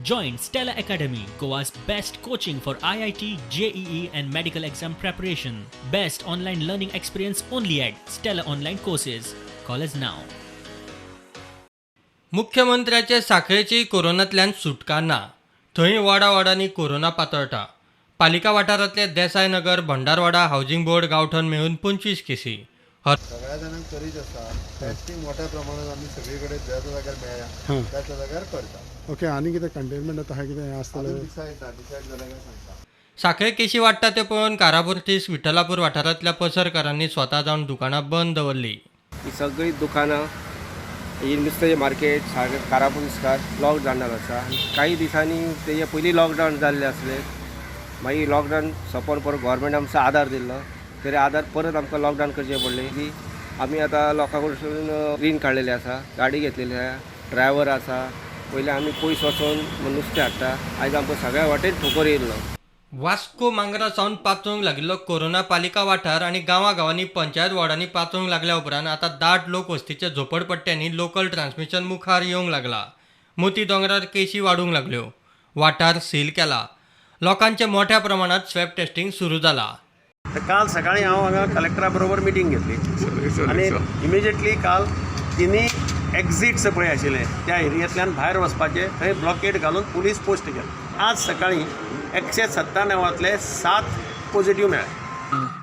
Join Stella Academy, Goa's best coaching for IIT, JEE, and medical exam preparation. Best online learning experience only at Stella Online Courses. Call us now. मुख्यमंत्र्याचे साखळेची कोरोनांतल्यान सुटका ना. थंय वाडा वाडांनी corona पातळटा. पालिका वाठारांतले देसाय नगर, भंडारवाडा, housing board, गांवठण मेळून 25 केसी. सगळ्या जाणांक तरीच आसा. टेस्टिंग मोठ्या प्रमाणात आमी सगळे कडेन ज्या जाग्यार मेळ्ळा त्या त्या जाग्यार करता. ओके, आनी कितें कंटेनमेंट आतां आहा, कितें हें आसतलें? अजून डिसायड ना, डिसायड जाल्यार काय सांगता. साखळे केशी वाडटा ते पळोवन कारापुर्तीस, विठ्ठलापूर वाठारांतल्या पसरकारांनी स्वता जावन दुकानां बंद दवरली. ही सगळीं दुकानां, ही नुस्त्याचें मार्केट सारकें कारापुरीसकार लॉक जाणार आसा. आनी काही दिसांनी तेजे पयलीं लॉकडावन जाल्लें आसलें. मागीर लॉकडावन सोंपोन परत गोवोरमेंट आमचो आदार दिल्लो, तरी आदार परत आमकां लॉकडावन करचें पडलें. की आमी आतां लोकां कडसून रीण काडलेलें आसा, गाडी घेतलेली आसा, ड्रायवर आसा. पयलीं आमी पयस वचोन नुस्तें हाडटा, आयज आमकां सगळ्या वाटेन ठोकर येयल्लो. वास्को मांगरा सावन पातळूंक लागिल्लो कोरोना पालिका वाठार आनी गांवागांवांनी पंचायत वॉर्डांनी पातळूंक लागल्या उपरांत आतां दाट लोकवस्तीच्या झोपडपट्ट्यांनी लोकल ट्रान्समिशन मुखार येवंक लागला. मोती दोंगरार केशी वाडूंक लागल्यो. वाठार सील केला. लोकांचे मोठ्या प्रमाणात स्वॅब टेस्टिंग सुरू जाला. तर काल सकाळी हांव हांगा कलेक्टरा बरोबर मिटींग घेतली आनी इमिजिएटली काल तिन्ही एक्झिट्स पळय आशिल्ले त्या एरियेंतल्यान भायर वचपाचे, थंय ब्लॉकेड घालून पुलीस पोस्ट केले. आज सकाळी 197तले 7 पॉझिटिव्ह मेळ्ळे.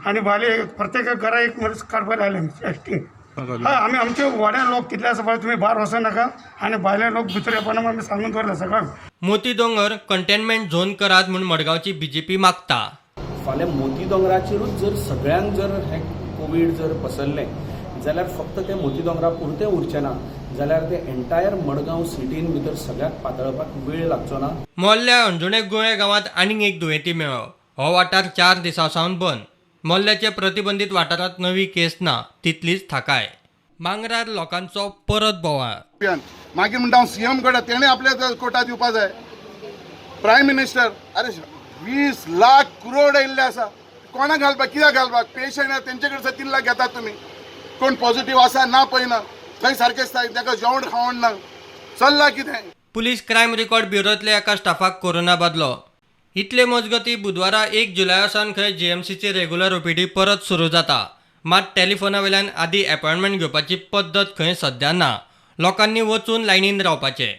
आनी भायले प्रत्येक घरा एक मनीस काडपाक लायले टेस्टिंग. हय, आमी आमचे वाड्यार लोक कितले आसा पळय, तुमी भायर वचो नाका आनी भायले लोक भितर येवपा ना, आमी सांगून दवरला सगळ्यांक. मोती दोंगर कंटेनमेंट झोन करात म्हूण मडगांवची बीजेपी मागता. फाल्यां मोती दोंगराचेरूच जर सगळ्यांक जर हें कोवीड जर पसरलें जाल्यार फक्त तें मोती दोंगरा पुरतें उरचें ना, जाल्यार तें एंटायर मडगांव सिटीन भितर सगळ्याक पातळपाक वेळ लागचो ना. मोल्ल्या अंजुणे गुळे गांवांत आनीक एक दुयेंती मेळ्ळो. हो वाठार 4 दिसां सावन बंद. मोल्ल्याचे प्रतिबंधीत वाठारांत नवी केस ना, तितलीच थाकाय. मांगरार लोकांचो परत बोवाळ. मागीर म्हणटा हांव सीएम कडेन, तेणें आपल्या कोटा दिवपा जाय. प्रायम मिनिस्टर, अरे 20 लाख करोड येयल्ले आसा, कोणाक घालपाक, कित्याक घालपाक? पेशंट तेंचे कडे 3 लाख घेतात तुमी. कोण पॉझिटिव्ह आसा ना पळयना, थंय सारकें ताका जेवण खावण ना, चल्ला कितें? पुलीस क्रायम रिकॉर्ड ब्युरोंतल्या एका स्टाफाक कोरोना बादलो. इतले मजगती बुधवारा 1 जुलया सावन खंय जीएमसीची रेग्युलर ओपीडी परत सुरू जाता. मात टेलिफोना वयल्यान आदी अपॉयंटमेंट घेवपाची पद्दत खंय सद्या ना. लोकांनी वचून लायनीन रावपाचें.